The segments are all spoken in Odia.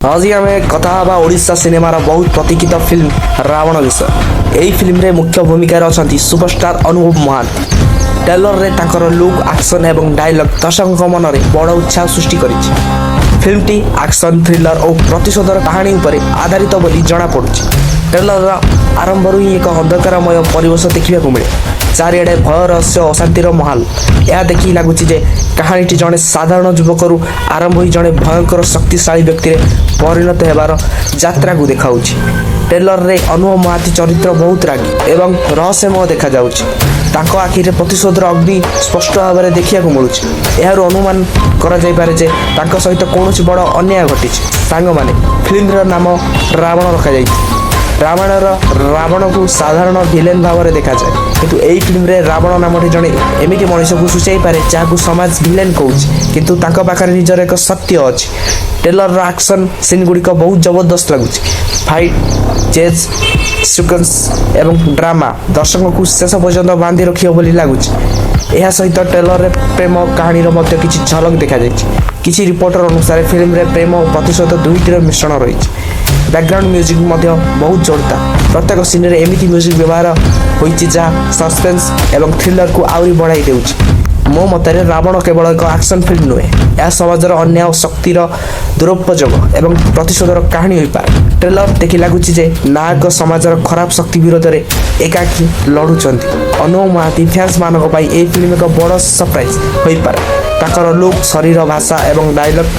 ଆଜି ଆମେ କଥା ହେବା ଓଡ଼ିଶା ସିନେମାର ବହୁତ ପ୍ରତୀକ୍ଷିତ ଫିଲ୍ମ ରାବଣ ବିଷୟ। ଏହି ଫିଲ୍ମରେ ମୁଖ୍ୟ ଭୂମିକାରେ ଅଛନ୍ତି ସୁପରଷ୍ଟାର ଅନୁଭବ ମହାନ୍ତି। ଟ୍ରେଲରରେ ତାଙ୍କର ଲୁକ୍, ଆକ୍ସନ୍ ଏବଂ ଡାଇଲଗ୍ ଦର୍ଶକଙ୍କ ମନରେ ବଡ଼ ଉତ୍ସାହ ସୃଷ୍ଟି କରିଛି। ଫିଲ୍ମଟି ଆକ୍ସନ୍, ଥ୍ରିଲର ଓ ପ୍ରତିଶୋଧର କାହାଣୀ ଉପରେ ଆଧାରିତ ବୋଲି ଜଣାପଡ଼ୁଛି। ଟ୍ରେଲରର ଆରମ୍ଭରୁ ହିଁ ଏକ ଅନ୍ଧକାରମୟ ପରିବେଶ ଦେଖିବାକୁ ମିଳେ। ଚାରିଆଡ଼େ ଭୟ, ରହସ୍ୟ, ଅଶାନ୍ତିର ମାହୋଲ। ଏହା ଦେଖି ଲାଗୁଛି ଯେ କାହାଣୀଟି ଜଣେ ସାଧାରଣ ଯୁବକରୁ ଆରମ୍ଭ ହୋଇ ଜଣେ ଭୟଙ୍କର ଶକ୍ତିଶାଳୀ ବ୍ୟକ୍ତିରେ ପରିଣତ ହେବାର ଯାତ୍ରାକୁ ଦେଖାଉଛି। ଟ୍ରେଲରରେ ଅନୁଭବ ମହାନ୍ତି ଚରିତ୍ର ବହୁତ ରାଗି ଏବଂ ରହସ୍ୟମୟ ଦେଖାଯାଉଛି। ତାଙ୍କ ଆଖିରେ ପ୍ରତିଶୋଧର ଅଗ୍ନି ସ୍ପଷ୍ଟ ଭାବରେ ଦେଖିବାକୁ ମିଳୁଛି। ଏହାରୁ ଅନୁମାନ କରାଯାଇପାରେ ଯେ ତାଙ୍କ ସହିତ କୌଣସି ବଡ଼ ଅନ୍ୟାୟ ଘଟିଛି। ସାଙ୍ଗମାନେ, ଫିଲ୍ମର ନାମ ରାବଣ ରଖାଯାଇଛି। ରାମାୟଣର ରାବଣକୁ ସାଧାରଣ ଭିଲେନ୍ ଭାବରେ ଦେଖାଯାଏ, କିନ୍ତୁ ଏହି ଫିଲ୍ମରେ ରାବଣ ନାମଟି ଜଣେ ଏମିତି ମଣିଷକୁ ସୂଚାଇପାରେ, ଯାହାକୁ ସମାଜ ଭିଲେନ୍ କହୁଛି, କିନ୍ତୁ ତାଙ୍କ ପାଖରେ ନିଜର ଏକ ସତ୍ୟ ଅଛି। ଟ୍ରେଲରର ଆକ୍ସନ୍ ସିନ୍ ଗୁଡ଼ିକ ବହୁତ ଜବରଦସ୍ତ ଲାଗୁଛି। ଫାଇଟ୍, ଚେଜ୍ ସିକ୍ୱେନ୍ସ ଏବଂ ଡ୍ରାମା ଦର୍ଶକଙ୍କୁ ଶେଷ ପର୍ଯ୍ୟନ୍ତ ବାନ୍ଧି ରଖିବ ବୋଲି ଲାଗୁଛି। ଏହା ସହିତ ଟ୍ରେଲରରେ ପ୍ରେମ କାହାଣୀର ମଧ୍ୟ କିଛି ଝଲକ ଦେଖାଯାଇଛି। କିଛି ରିପୋର୍ଟର ଅନୁସାରେ ଫିଲ୍ମରେ ପ୍ରେମ ଓ ପ୍ରତିଶୋଧ ଦୁଇଟିର ମିଶ୍ରଣ ରହିଛି। ବ୍ୟାକଗ୍ରାଉଣ୍ଡ ମ୍ୟୁଜିକ୍ ମଧ୍ୟ ବହୁତ ଜୋରଦାର। ପ୍ରତ୍ୟେକ ସିନ୍ରେ ଏମିତି ମ୍ୟୁଜିକ୍ ବ୍ୟବହାର ହୋଇଛି, ଯାହା ସସ୍ପେନ୍ସ ଏବଂ ଥ୍ରିଲରକୁ ଆହୁରି ବଢ଼ାଇ ଦେଉଛି। ମୋ ମତରେ ରାବଣ କେବଳ ଏକ ଆକ୍ସନ୍ ଫିଲ୍ମ ନୁହେଁ, ଏହା ସମାଜର ଅନ୍ୟାୟ, ଶକ୍ତିର ଦୁରୁପଯୋଗ ଏବଂ ପ୍ରତିଶୋଧର କାହାଣୀ ହୋଇପାରେ। ଟ୍ରେଲର ଦେଖି ଲାଗୁଛି ଯେ ନାୟକ ସମାଜର ଖରାପ ଶକ୍ତି ବିରୋଧରେ ଏକାକୀ ଲଢ଼ୁଛନ୍ତି। ଅନୁଭବ ମହାନ୍ତି ଫ୍ୟାନ୍ସମାନଙ୍କ ପାଇଁ ଏହି ଫିଲ୍ମ ଏକ ବଡ଼ ସରପ୍ରାଇଜ୍ ହୋଇପାରେ। ତାଙ୍କର ଲୁକ୍, ଶରୀର ଭାଷା ଏବଂ ଡାଇଲଗ୍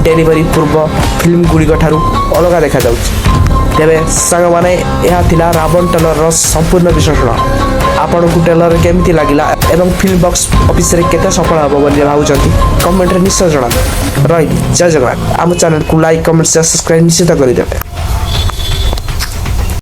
ଡେଲିଭରି ପୂର୍ବ ଫିଲ୍ମ ଗୁଡ଼ିକ ଠାରୁ ଅଲଗା ଦେଖାଯାଉଛି। ତେବେ ସାଙ୍ଗମାନେ, ଏହା ଥିଲା ରାବଣ ଟ୍ରେଲରର ସମ୍ପୂର୍ଣ୍ଣ ବିଶ୍ଳେଷଣ। ଆପଣଙ୍କୁ ଟ୍ରେଲର କେମିତି ଲାଗିଲା ଏବଂ ଫିଲ୍ମ ବକ୍ସ ଅଫିସରେ କେତେ ସଫଳ ହେବ ବୋଲି ଭାବୁଛନ୍ତି, କମେଣ୍ଟରେ ନିଶ୍ଚୟ ଜଣାନ୍ତୁ। ରହିଲି, ଜୟ ଜଗନ୍ନାଥ। ଆମ ଚ୍ୟାନେଲକୁ ଲାଇକ୍, କମେଣ୍ଟ, ସେୟାର, ସବସ୍କ୍ରାଇବ୍ ନିଶ୍ଚିତ କରିଦେବେ।